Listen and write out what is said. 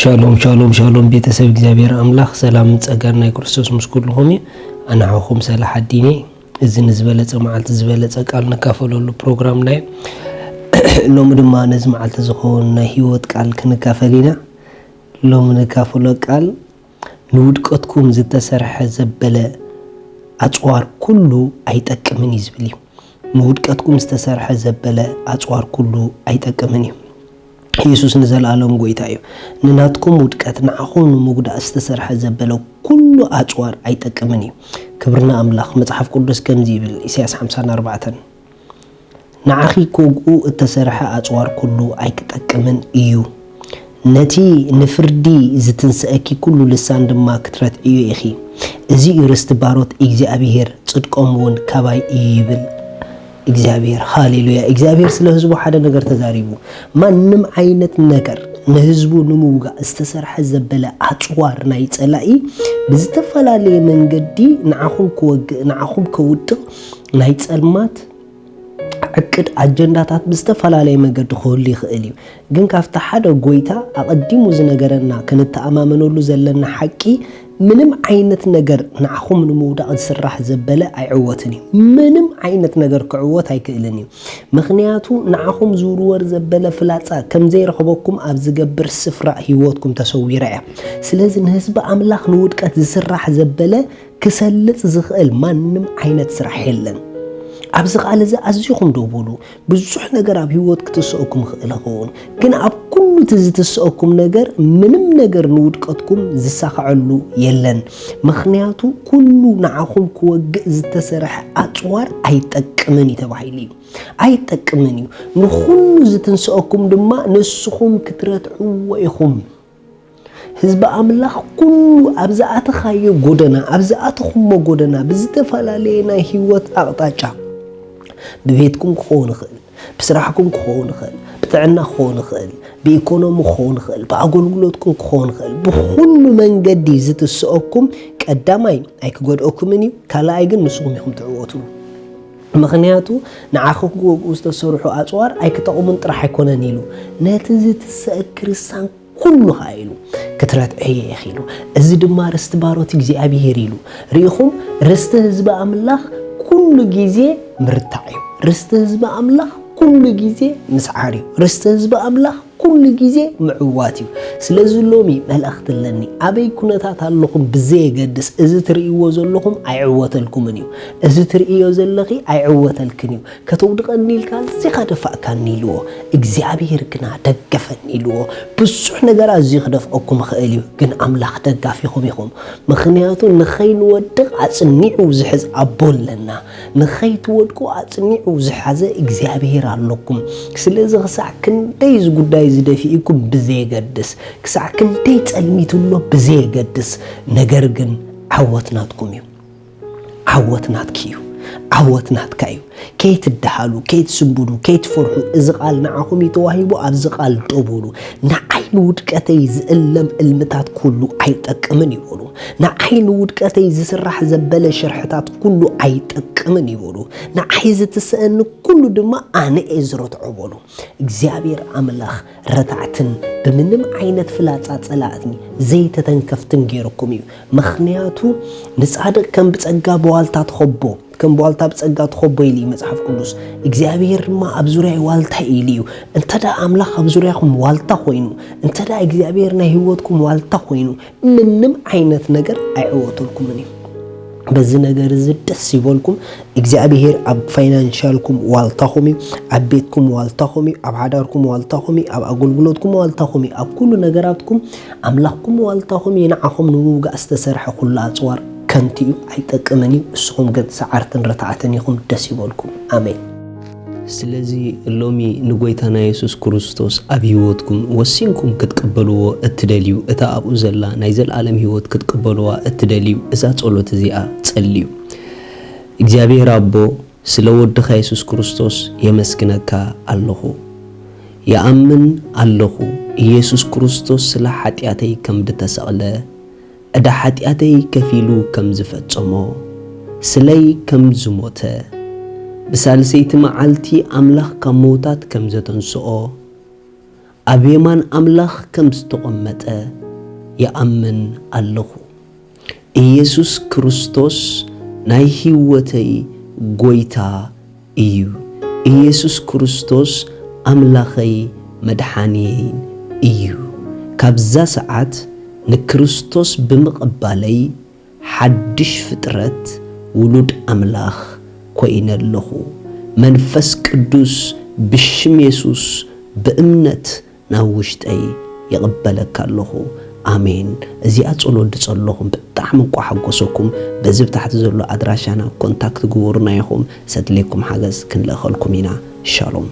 ሻሎም ሻሎም ሻሎም፣ ቤተሰብ እግዚኣብሔር ኣምላኽ ሰላምን ጸጋን ናይ ክርስቶስ ምስ ኩልኹም እዩ። ኣንሓኹም ሰላሕ ኣዲኒ። እዚ ንዝበለጸ መዓልቲ ዝበለጸ ቃል ንካፈለሉ ፕሮግራምና እዩ። ሎሚ ድማ ነዚ መዓልቲ ዝኸውን ናይ ህይወት ቃል ክንካፈል ኢና። ሎሚ ንካፈሎ ቃል፣ ንውድቀትኩም ዝተሰርሐ ዘበለ ኣጽዋር ኩሉ ኣይጠቅምን እዩ ዝብል እዩ። ንውድቀትኩም ዝተሰርሐ ዘበለ ኣጽዋር ኩሉ ኣይጠቅምን እዩ። የሱስ ንዘለኣለም ጎይታ እዩ። ንናትኩም ውድቀት ንዓኹም ንምጉዳእ ዝተሰርሐ ዘበለ ኩሉ ኣጽዋር ኣይጠቅምን እዩ። ክብርና ኣምላኽ። መጽሓፍ ቅዱስ ከምዚ ይብል፣ ኢሳያስ ሓምሳን ኣርባዕተን፣ ንዓኺ ክወግኡ እተሰርሐ ኣጽዋር ኩሉ ኣይክጠቅምን እዩ። ነቲ ንፍርዲ ዝትንስአኪ ኩሉ ልሳን ድማ ክትረትዕዮ ኢኺ። እዚ እዩ ርስቲ ባሮት እግዚኣብሄር፣ ጽድቆም እውን ካባይ እዩ ይብል እግዚኣብሄር። ሃሌሉያ! እግዚኣብሄር ስለ ህዝቡ ሓደ ነገር ተዛሪቡ። ማንም ዓይነት ነገር ንህዝቡ ንምውጋእ ዝተሰርሐ ዘበለ ኣጽዋር ናይ ጸላኢ ብዝተፈላለየ መንገዲ ንዓኹም ክወግእ፣ ንዓኹም ከውድቕ ናይ ጸልማት ዕቅድ፣ ኣጀንዳታት ብዝተፈላለየ መገዲ ክህሉ ይኽእል እዩ። ግን ካብቲ ሓደ ጎይታ ኣቐዲሙ ዝነገረና፣ ክንተኣማመነሉ ዘለና ሓቂ፣ ምንም ዓይነት ነገር ንዓኹም ንምውዳቕ ዝስራሕ ዘበለ ኣይዕወትን እዩ። ምንም ዓይነት ነገር ክዕወት ኣይክእልን እዩ። ምኽንያቱ ንዓኹም ዝውርወር ዘበለ ፍላጻ ከም ዘይረኽበኩም ኣብ ዝገብር ስፍራ ህይወትኩም ተሰዊራ እያ። ስለዚ ንህዝቢ ኣምላኽ ንውድቀት ዝስራሕ ዘበለ ክሰልጥ ዝኽእል ማንም ዓይነት ስራሕ የለን። ኣብዚ ቃል እዚ ኣዚኹም ደው በሉ። ብዙሕ ነገር ኣብ ህይወት ክትስኦኩም ይኽእል ይኸውን፣ ግን ኣብ ኩሉ እቲ ዝትስኦኩም ነገር ምንም ነገር ንውድቀትኩም ዝሳኽዐሉ የለን። ምኽንያቱ ኩሉ ንዓኹም ክወግእ ዝተሰርሐ ኣጽዋር ኣይጠቅምን እዩ ተባሂሉ እዩ። ኣይጠቅምን እዩ። ንኹሉ ዝትንስኦኩም ድማ ንስኹም ክትረትዕዎ ኢኹም። ህዝቢ ኣምላኽ ኩሉ ኣብ ዝኣተኻዮ ጎደና፣ ኣብ ዝኣተኹሞ ጎደና፣ ብዝተፈላለየ ናይ ህይወት ኣቕጣጫ፣ ብቤትኩም ክኸውን ይኽእል፣ ብስራሕኩም ክኸውን ይኽእል፣ ብጥዕና ክኸውን ይኽእል፣ ብኢኮኖሚ ክኸውን ይኽእል፣ ብኣገልግሎትኩም ክኸውን ይኽእል፣ ብኹሉ መንገዲ ዝትስኦኩም ቀዳማይ ኣይክጎድኦኩምን እዩ፣ ካልኣይ ግን ንስኹም ኢኹም ትዕወቱ። ምኽንያቱ ንዓኹም ክወግኡ ዝተሰርሑ ኣጽዋር ኣይክጠቕሙን ጥራሕ ኣይኮነን ኢሉ፣ ነቲ ዝትስእ ክርስታን ኩሉ ኸኣ ኢሉ ክትረትዕዮ ኢኺ ኢሉ። እዚ ድማ ርስቲ ባሮት እግዚኣብሄር ኢሉ። ርኢኹም፣ ርስቲ ህዝቢ ኣምላኽ ኩሉ ግዜ ምርታዕ እዩ። ርስቲ ህዝቢ ኣምላኽ ኩሉ ግዜ ምስዓር እዩ። ርስቲ ህዝቢ ኣምላኽ ኩሉ ግዜ ምዕዋት እዩ። ስለዚ ሎሚ መልእኽቲ ኣለኒ። ኣበይ ኩነታት ኣለኹም ብዘየገድስ፣ እዚ ትርእይዎ ዘለኹም ኣይዕወተልኩምን እዩ። እዚ ትርእዮ ዘለኺ ኣይዕወተልክን እዩ። ከተውድቐኒ ኢልካ ኣዚኻ ደፋእካኒ ኢልዎ። እግዚኣብሄር ግና ደገፈኒ ኢልዎ። ብዙሕ ነገር ኣዝዩ ክደፍኣኩም ይኽእል እዩ፣ ግን ኣምላኽ ደጋፊኹም ኢኹም። ምኽንያቱ ንኸይንወድቕ ኣጽኒዑ ዝሕዝ ኣቦ ኣለና። ንኸይትወድቁ ኣጽኒዑ ዝሓዘ እግዚኣብሄር ኣለኩም። ስለዚ ክሳዕ ክንደይ እዚ ጉዳይ እዚ ደፊእኩም ብዘየገድስ፣ ክሳዕ ክንደይ ጸልሚቱ ኣሎ ብዘየገድስ፣ ነገር ግን ዓወት ናትኩም እዩ። ዓወት ናትኪ እዩ። ዓወት ናትካ እዩ። ከይትደሃሉ፣ ከይትስንብዱ፣ ከይትፈርሑ፣ እዚ ቃል ንዓኹም እዩ ተዋሂቡ፣ ኣብዚ ቃል ደው በሉ። ንዓይ ንውድቀተይ ዝእለም እልምታት ኩሉ ኣይጠቅምን እዩ በሉ። ንዓይ ንውድቀተይ ዝስራሕ ዘበለ ሽርሕታት ኩሉ ኣይጠቅምን እዩ በሉ። ንዓይ ዝትስእኒ ኩሉ ድማ ኣነ እየ ዝረትዖ በሉ። እግዚኣብሔር ኣምላኽ ረታዕትን ብምንም ዓይነት ፍላጻ ጸላእቲ ዘይተተንከፍትን ገይርኩም እዩ። ምኽንያቱ ንጻድቕ ከም ብጸጋ ብዋልታ ትኸቦ፣ ከም ብዋልታ ብጸጋ ትኸቦ ኢሉ እዩ መጽሓፍ ቅዱስ። እግዚኣብሔር ድማ ኣብ ዙርያይ ዋልታ እዩ ኢሉ እዩ። እንተ ደኣ ኣምላኽ ኣብ ዙርያኹም ዋልታ ኮይኑ፣ እንተ ደኣ እግዚኣብሔር ናይ ህይወትኩም ዋልታ ኮይኑ፣ ምንም ዓይነት ነገር ኣይዕወተልኩምን እዩ። በዚ ነገር እዚ ደስ ይበልኩም። እግዚኣብሔር ኣብ ፋይናንሻልኩም ዋልታኹም እዩ፣ ኣብ ቤትኩም ዋልታኹም እዩ፣ ኣብ ሓዳርኩም ዋልታኹም እዩ፣ ኣብ ኣገልግሎትኩም ዋልታኹም እዩ፣ ኣብ ኩሉ ነገራትኩም ኣምላኽኩም ዋልታኹም እዩ። ንዓኹም ንምውጋእ ዝተሰርሐ ኩሉ ኣጽዋር ከንቱ እዩ፣ ኣይጠቅምን እዩ። እስኹም ግን ሰዓርትን ረታዕትን ኢኹም። ደስ ይበልኩም። ኣሜን። ስለዚ ሎሚ ንጎይታና የሱስ ክርስቶስ ኣብ ህይወትኩም ወሲንኩም ክትቅበልዎ እትደልዩ፣ እታ ኣብኡ ዘላ ናይ ዘለኣለም ህይወት ክትቅበልዋ እትደልዩ፣ እዛ ጸሎት እዚኣ ጸልዩ። እግዚኣብሔር ኣቦ፣ ስለ ወድኻ የሱስ ክርስቶስ የመስግነካ ኣለኹ። ይኣምን ኣለኹ፣ ኢየሱስ ክርስቶስ ስለ ሓጢኣተይ ከም ዝተሰቕለ፣ ዕዳ ሓጢኣተይ ከፊሉ ከም ዝፈጸሞ፣ ስለይ ከም ዝሞተ፣ ብሳልሰይቲ መዓልቲ ኣምላኽ ካብ ምዉታት ከም ዘተንስኦ፣ ኣብ የማን ኣምላኽ ከም ዝተቐመጠ ይኣምን ኣለኹ። ኢየሱስ ክርስቶስ ናይ ህይወተይ ጎይታ እዩ። ኢየሱስ ክርስቶስ ኣምላኸይ መድሓንየይን እዩ። ካብዛ ሰዓት ንክርስቶስ ብምቕባለይ ሓድሽ ፍጥረት ውሉድ ኣምላኽ ኮይነ ኣለኹ። መንፈስ ቅዱስ ብሽም የሱስ ብእምነት ናብ ውሽጠይ ይቕበለካ ኣለኹ። ኣሜን። እዚኣ ጸሎት ዝጸለኹም ብጣዕሚ እንቋ ሓጎሰኩም። በዚ ብታሕቲ ዘሎ ኣድራሻና ኮንታክት ግበሩና ኢኹም። ዘድልየኩም ሓገዝ ክንልእኸልኩም ኢና። ሻሎም።